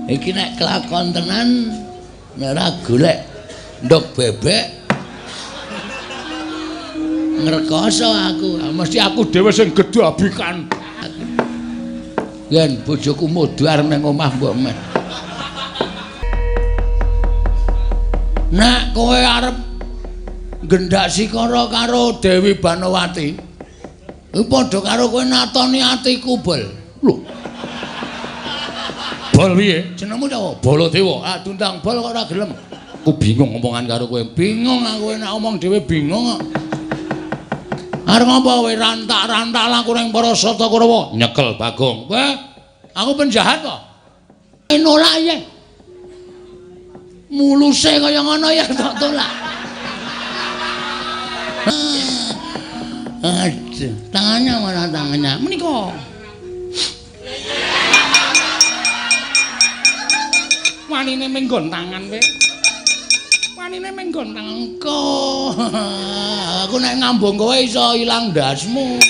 Iki nek kelakon tenan nek ora golek ndok bebek ngrekoso aku. Mesti aku dhewe sing gedabikan. Yen bojoku modar nang omah mbok men. Nek kowe arep nggendak sikara karo Dewi Banowati, kuwi padha karo kowe natoni atiku, Bol. Lho. Bol piye? Jenengmu sapa? Baladewa. Ah, diundang Bol kok ora gelem. Aku bingung omongan karo kowe. Bingung aku nek omong dhewe bingung kok. Arep ngapa kowe rantak-rantak laku ning para Sata Kurawa? Nyekel Bagong. Kowe aku penjahat kok. Nolak ya. Muluse kaya ngono ya tak tolak. Aduh, tangannya mana tangannya? Menika. Wanine menggon tangan kowe. Wanine menggon tangan. Engko. Aku nek ngambung kowe iso ilang ndasmu.